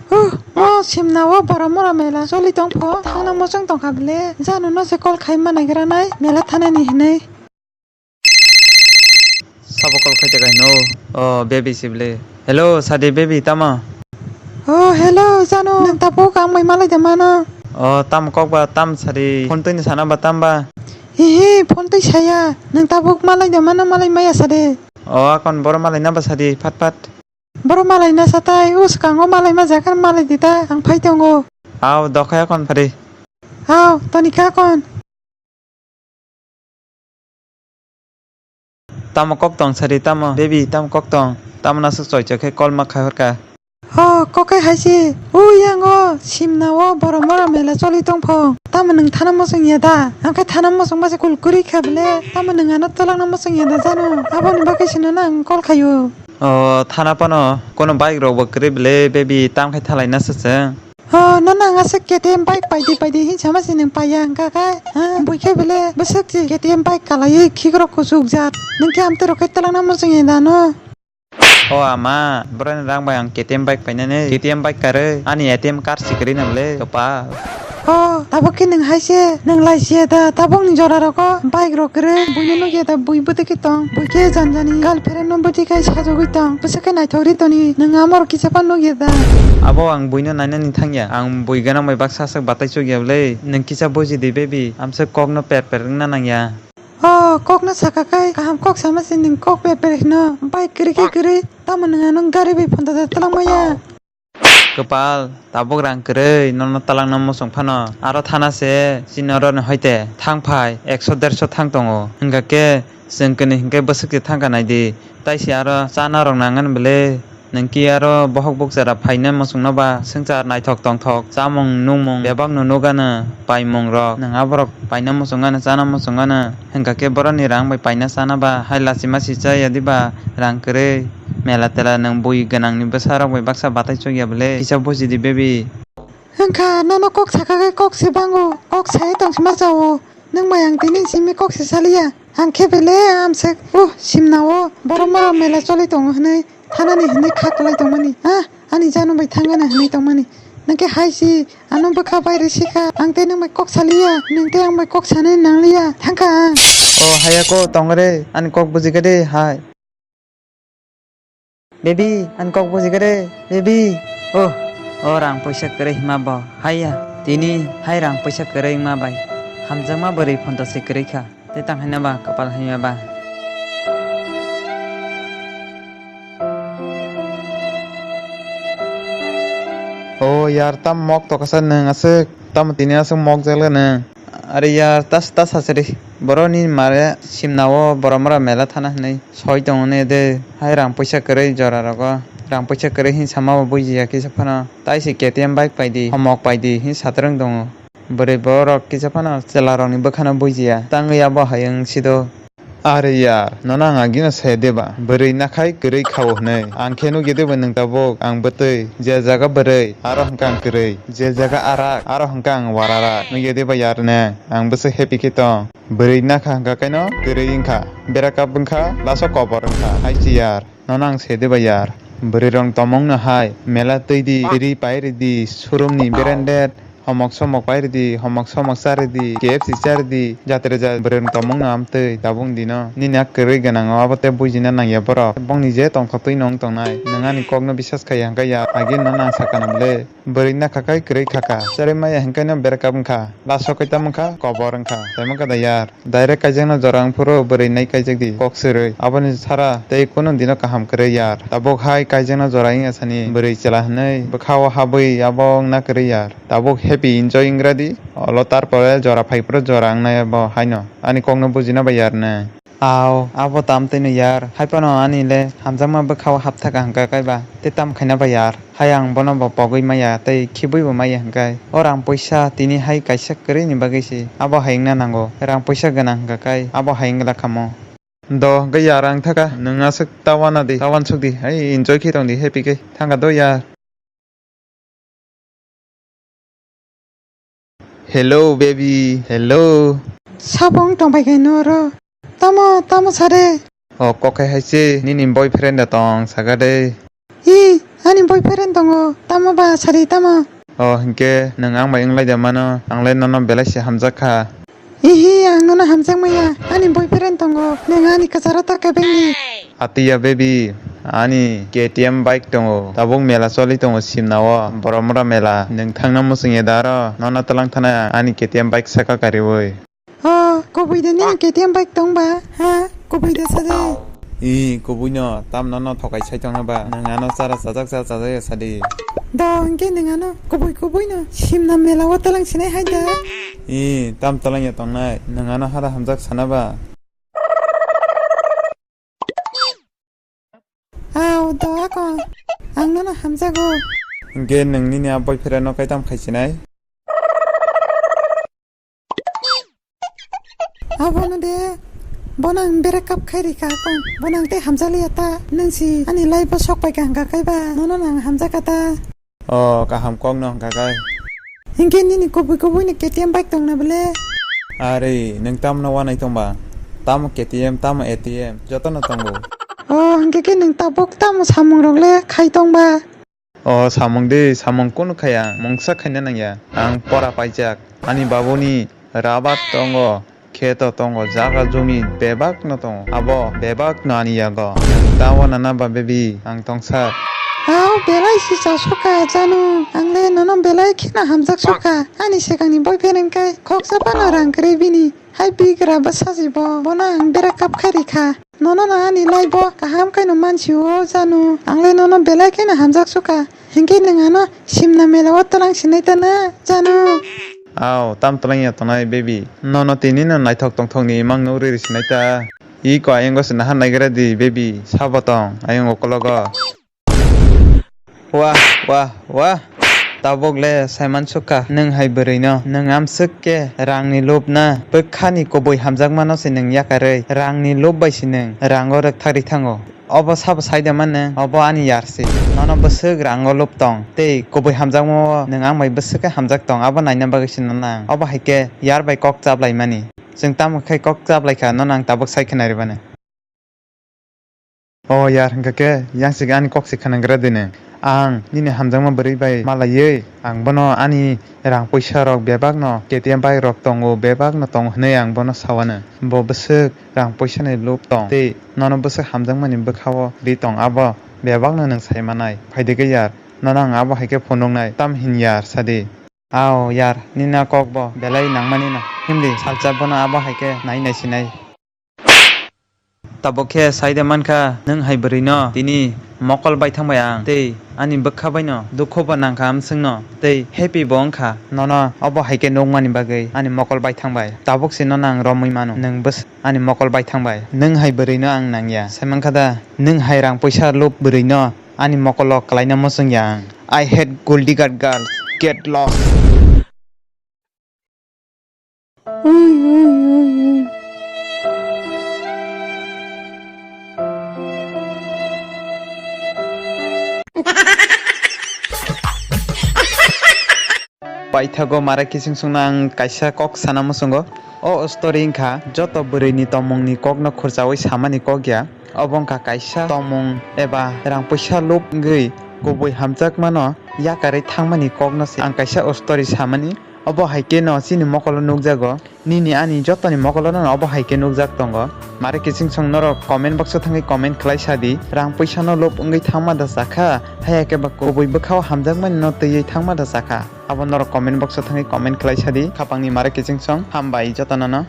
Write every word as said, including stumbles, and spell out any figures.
Huh, mo simna o borok mora mela choli tong pho. Thangna muchung tong kha bele. Jano no se call khai ma naigra nai mela thanani hinui. Sabo call khai ta kaino. O baby si bele. Hello, sadi baby, tamo? Oh, hello, jano. Nang tabuk ang mai malai de mano. O, tam kok ba, tam sadi. Phone twi ni sana ba, tam ba? Hihi, phone twi saya. Nang tabuk malai de mano, malai maya sadi. O, akon boro malai na ba sadi, phat phat. Boro malai na satai, u swkango malai ma jaga malai di ta, ang phai tongo. Aw, dokhai akon phari. Aw, toni kha akon. Tamo kok tong sari, tamo baby, tamo kok tong? Tamo nasuk choi choi khe call ma khai hor ka. Ho, kok kai hai se. U yango, simna o borok mora mela choli tong pho. Tamo nwng thana mosong ya da? Ang khe thana mosong ba se kul kwrwi kha bele. Tamo nwng ano twlangna mosong ya da jano? Aboni bagwi se nono ang call khaio. O, thana phano kono bike rok bo kwrwi bele, baby, tam khai thalai na se chwng. Ho, nono ang aswk K T M bike paidi paidi hin sama se nwng paiya hwnkha khe, ha, bui khe bele bwswk se K T M bike kalaiwi khikrok kuchuk jat. Nwng khe amtwi rok khe twlangna mosong ya da no? O ama, boroni rang bai ang K T M bike painani, K T M bike karwi ani A T M card si kwrwi na bele, kwpal. Ho, tabuk khe nwng hai se, nwng lai se da, tabuk ni jora rogo bike rok kwrwi, buino nugya da, bui bwtwi khe tong, bui khe jani jani girlfriend no bwtwi khai sajagwi tong, bwswk khe naithok ri toni, nwng amo rok kisa phano nugya da. Abo ang buino nainani thangya, ang bui gwnang bai baksa swk batai chukya bwle, nwng kisa buji di baby, amswk kok no per per wngna nangya. O, kok no saka khai, kaham kok sama se nwng kok per per hino, bike kwrwi khe kwrwi, tamo nwng ano gari bai phonda da twlang maya. Kwpal, tabuk rang kwrwi, nono talangna muchung phano. Aro thana se, chini oro ni hoite, thang phai, ekso derso thang tongo. Hwnkha khe, chwng kwnwi hwnkhe bwswk se thang kha nai di. Tai se aro chana rok nang ani bwle. Nwng khe aro bohok bukchara phaina muchungno ba, swngchar naithok tongthok, chamung nungmung bebak no nugano, paimung rok. Nwng aborok paina muchung ano, chana muchung ano. Hwnkha khe boroni rang bai paina chana ba, hai lachima si chaya diba, rang kwrwi. Mela tela nwng bui gwnangni bwsarok bai baksa batai chukya bwle? Kisa buji di baby. Hwnkha nono kok saka khe kok se bango, kok sai tong sima chao. Nwng bai ang tini simi kok se saliya. Ang khe bele amswk, uh, simna o borok mora mela choli tongo hwnwi thanani hwnwi kha kwlai tongmani. Ah, ani jano bai thangana hwnwi tongmani. Nwng khe hai si, ano bwkha bai rw si kha. Ang tei nwng bai kok saliya, nwng tei ang bai kok sanani nangliya. Thang kha ang. O haya ko tong re, ani kok buji kha de hai. Baby, ani kok buji kha de, baby. Oh, o rang puisa kwrwi hima bo. Haiya, tini hai rang puisa kwrwi wngma bai hamjakma bwrwi phonto se kwrwi kha. Tei tang haina ba, kwpal haima ba. O yar, tam mok tokasa nwng aswk, tamo tini aswk mok jakle nwng. Are yar, tas, tas sachari. Boroni mare simna o borok mora mela thana hinwi soi tongo ne de. Hai rang puisa kwrwi jora rogo. Rang puisa kwrwi hin sama bo bujiya kisa phano. Tai se K T M bike paidi, homok paidi hin satrwng tongo. Bwrwi borok kisa phano chwla rokni bwkhano bujiya. Tangwi abo hayung sido. Are yar, nono ang agino se deba? Bwrwi nakhai kwrwi khao hwnwi. Ang khe nukya deba nwng tabuk? Ang bwtwi. Je jaga bwrwi, aro hwnkha ang kwrwi. Je jaga arak, aro hwnkha ang wararak. Nukya deba yar ne? Ang bwswk happy khe tong. Bwrwi nakha hwnkha kaino kwrwi wngkha, breakup wngkha, laso kobor wngkha. Hai si yar, nono ang se deba yar? Bwrwi rok tomong no hai, mela twi di, ri pai ri di, showroom ni branded, homok somok pai ri di, homok somok cha ri di, K F C cha ri di, jatre jat bwrwi rok tomong no amtwi tabuk dino. Nini a kwrwi gwnang o abo tei bujina nangya borok. Bongni je tongthok twi no wng tongnai, nwng ani kok no bisas khaiya hwnkha yar, agin nono ang sakha na bwle. Bwrwi nakha khai kwrwi khakha. Cherwi maya hinkhai no breakup wngkha. Last o kaitam wngkha, kobor wngkha. Tei mankha da yar. Direct kaijakno jora wngphuru bwrwi nai kaijak di. Kok swrwi. Aboni sara tei kunu dino kaham kwrwi yar. Tabuk hai kaijakno jora wngya sani bwrwi chwla hinwi bwkha o habwi abo wngna kwrwi yar. Tabuk happy enjoy wngra di. Olo tarpore jora phaiphuru jora wngnai abo haino. Ani kokno bujina bai yar ne. Aw, abo tam twi no yar. Hai phano ani le hamjakma bwkha o hapthaka hwnkha kaiba. Tei tam khaina ba yar. Hai ang bono bo pogwi maya tei khibwi bo maya hwnkhe. O rang puisa tini hai kaisa kwrwi ni bagwi se. Abo hai wngna nango. Rang puisa gwnang hwnkha kai abo hai wngla kha mo. Do hwnkhe yar ang thaka. Nwng aswk ta wana di. Ta wansuk di. Hai enjoy khe tong di happy khe. Thangkha do yar. Hello, baby. Hello. Sabo wng tong bai khe noro. Tamo, tamo sare? O, kok hai hai se, nini boyfriend da tong, saka de. Hi, Ani boyfriend tongo, tamo ba sadi tamo? O, hinkhe nwng ang bai wnglaida mano, angle nono belai se hamjak kha. Ihi, ang nono hamjak maya, ani boyfriend tongo, nwng ani kwcharo ta kebengni. Atiya baby, ani K T M bike tongo, tabuk mela choli tongo Simna o, Boromura mela, nwng thangna muchung ya da aro, nono twlang thana ani K T M bike saka kariwi. O, kubui de nini K T M bike tong ba? Ha, kubui de sa de. I, kubui no, tam nono thokai sai tongna ba, nwng ano chara chajak cha chajak ya sadi. Do, hinkhe nwng ano kubui kubui no, Simna mela o twlang sinai hai da. I, tam twlang ya tongnai, nwng ano hara hamjak sana ba. Au, do ako. Ang nono hamjago. Hinkhe nwng nini a boyfriend no kaitam khaisinai? Abono de, bono ang break up khai rikha akon. Bono ang tei hamjakliya ta. Nwng si ani life o sok paikha hwnkha khe ba. Nono no ang hamjakha ta. O, kaham kok no hwnkha khe. Hinkhe nini kubui kubui ni K T M bike tongna bole? Are, nwng tamno wanai tongba? Tamo K T M, tamo A T M, jotono tongo. O, hinkhe khe nwng tabuk tamo samung rok le khai tongba? O, samung de, samung kunu khaya, mungsa khaina nangya. Ang pora paijak, ani babuni rabar tongo. Kheto tongo, jaga jumi bebakno tongo. Abo bebakno ani yago. Ta wanana ba baby, ang tongsa. Hao, belai si chasokha janu. Ang le nono belai kheno hamjak sokha. Ani sekangni boyfriend wngkhe khoksa phano rang kwrwi bini. Hai bigra bwsa si bo, bono ang break up khai rikha. Nono no ani life bo kaham khaino mansio janu. Ang le nono belai kheno hamjak sokha. Hinkhe nwng ano Simna mela o twlang sinai ta na janu. Aw, tam twlang ya tongnai, baby? Nono tini no naithok tongthok ni imang no uri ri sinai ta. Iko ayang o se naha naigra di, baby. Sabo tong, ayang o kologo. Wah, wah, wah. Tabuk le saiman sukha, nwng hai bwrwi no. Nwng amswk khe rang ni lob na. Bwkha ni kubui hamjakma no se nwng yakarwi. Rang ni lob bai se nwng rang o rwk thari thango. Obo sabo sai de mano, obo ani yar se. Nono bwswk rango lob tong, tei kubui hamjakmao nwng ang bai bwswk khe hamjak tong, abo naina bagwi se nono ang. Obo hai khe yar bai kok chaplaimani. Chwng tamo khe kok chaplai kha, nono ang tabuk sai khe nai rwmani. O yar, hwnkha khe yang se ani kok se khwnagra de nwng. Ang nini hamjakma bwrwi bai malaiwi, ang bono ani rang puisa rok bebak no, K T M bike rok tongo, bebak no tongo hwnwi ang bono sawano. Bo bwswk rang puisa ni lob tong tei nono bwswk hamjakmani bwkha o ri tong, abo bebak no nwng sai manai. Phai de khe yar, nono ang abo hai khe phunuknai, tam hin yar sadi. Ao yar, nini a kok bo belai nangmani no. Himdi salsa bono abo hai khe nai nai sinai. Tabuk khe sai de mankha, nwng hai bwrwi no tini mokol bai thang bai ang, tei ani bwkha bai no dukhu bo nangkha amswk no, tei happy bo wngkha nono obo hai khe nukmani bagwi ani mokol bai thang bai. Tabuk se nono ang romwi mano, nwng bwswk ani mokol bai thang bai. Nwng hai bwrwi no ang nangya, sai mankha da, nwng hai rang puisa lob bwrwi no ani mokol o kwlaina muchung ya ang. I hate gold digger girls, get lost. Paithago mara kiching songno ang kaisa kok sana muchungo. O story wngkha joto bwrwini tongmungni kokno khurchaui samani kok ya. Obo wngkha kaisa tongmung eba rang puisa lob wngwi kubui hamjakmano yakarwi thangmani kokno se ang kaisa o story samani. Obo hai khe no chini mokolo nukjago. Nini ani jotoni mokolo no obo hai khe nukjak tongo. Mare kiching song norok comment box o thangwi comment khlai sadi. Rang puisa no lob wngwi thangma da sakha, haya khe ba kubui bwkhao hamjakmani no twiwi thangma da sakha. Abo norok comment box o thangwi comment khlai sadi. Khapangni mare kiching song hambai jotono no.